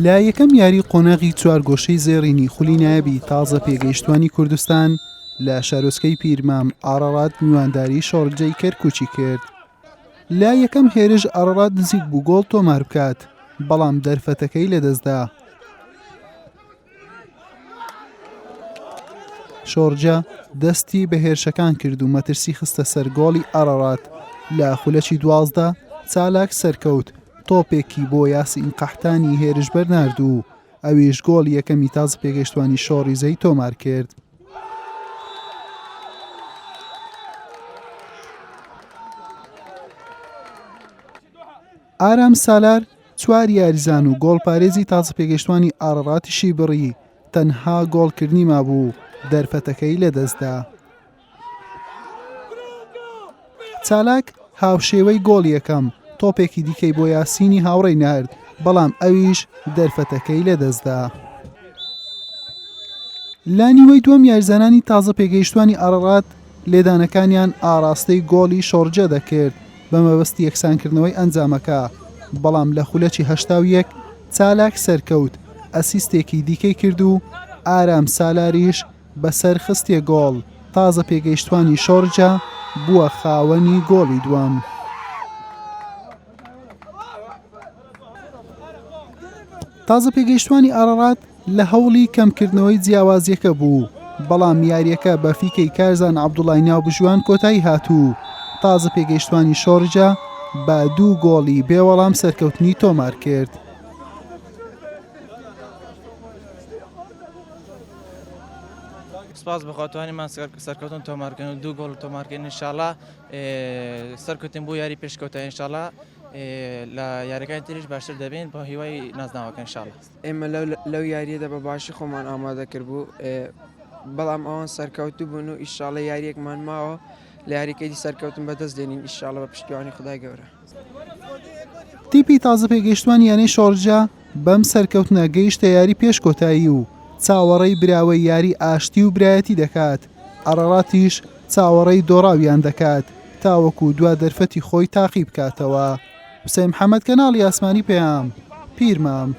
لە یەکەم یاری قۆناغی چوارگۆشەی زێڕینی خولی نایابی تازە پێگەیشتوانی کوردستان لە شارۆچکەی پیرمام ئاڕاڕات میوانداری شۆڕجەی کەرکوکی کرد. لە یەکەم هێرش ئاڕاڕات نزیک بوو گۆڵ تۆمار بکات، بەڵام دەرفەتەکەی لەدەستدا. شۆڕجە دەستی بە هێرشەکان کرد و مەترسی خستە سەر گۆڵی ئاراڕات، لە خولەکی 12 چالاک سەرکەوت تۆپێکی بۆ یاسین قەحتانی هێرشبەر نارد و ئەویش گۆڵی یەکەمی تازە پێگەیشتوانی شۆڕیزەی تۆمار کرد. ئارام سالار چوار یاریزان و گۆڵپارێزی تازەپێگەیشتوانی ئاڕاڕاتیشی بڕی، تەنها گۆڵکردنی مابوو و دەرفەتەکەی لەدەستدا. چالاک هاوشێوەی گۆڵی یەکەم، تۆپێکی دیکەی بۆ یاسینی هاوڕێی نارد، بەڵام ئەویش دەرفەتەکەی لەدەستدا. لە نیوەی دووەم یاریزانانی تازەپێگەیشتوانی ئاڕاڕات لێدانەکانیان ئاڕاستەی گۆڵی شۆڕجە دەکرد، بە مەبەستی یەکسانکردنەوەی ئەنجامەکە، بەڵام لە خولەکی 81 چالاک سەرکەوت ئەسیستێکی دیکەی کرد و ئارام سالاریش بەسەر خستیە گۆڵ، تازە پێگەیشتوانی شۆرجە بووە خاوەنی گۆڵی دووەم. تازە پێگەیشتوانی ئاراڕات لە هەوڵی کەمکردنەوەی جیاوازییەکە بوو، بەڵام یارییەکە بە فیکەی کارزان عەبدوڵای ناوبژیوان کۆتایی هات و تازە پێگەیشتوانی شۆرجە بە دوو گۆڵی بێوەڵام سەرکەوتنی تۆمارکرد. سپاس بەخوا توانیمان سەرکەوتن تۆمارکەین و دوو گۆڵ تۆمارکەین ئینشاڵا سەرکەوتن بۆ یاری پێشکەوتە ئینشاڵا لە یاریەکانی تریش باشتر دەبین بە هیوای نازناوەکە ئینشاڵا. ئێمە لەو یاریەدا بە باشی خۆمان ئامادە کردبوو بەڵام ئەوان سەرکەوتوو بوون و ئیشاڵە یاریەکمان ماوە لە یاریەکەی دی سەرکەوتن بەدەست دێنین ئیشاڵە بە پشتیوانی خدای گەورە. تیپی تازە پێگەیشتوانی یانەی شۆڕجە بەم سەرکەوتنە گەیشتە یاری پێش کۆتایی و چاوەڕێی براوەی یاری ئاشتی و برایەتی دەکات، ئاراڕاتیش چاوەڕێی دۆڕاویان دەکات تاوەکو دوا دەرفەتی خۆی تاقی بکاتەوە. حوسێن محەمەد کەناڵی ئاسمانی پەیام، پیرمام.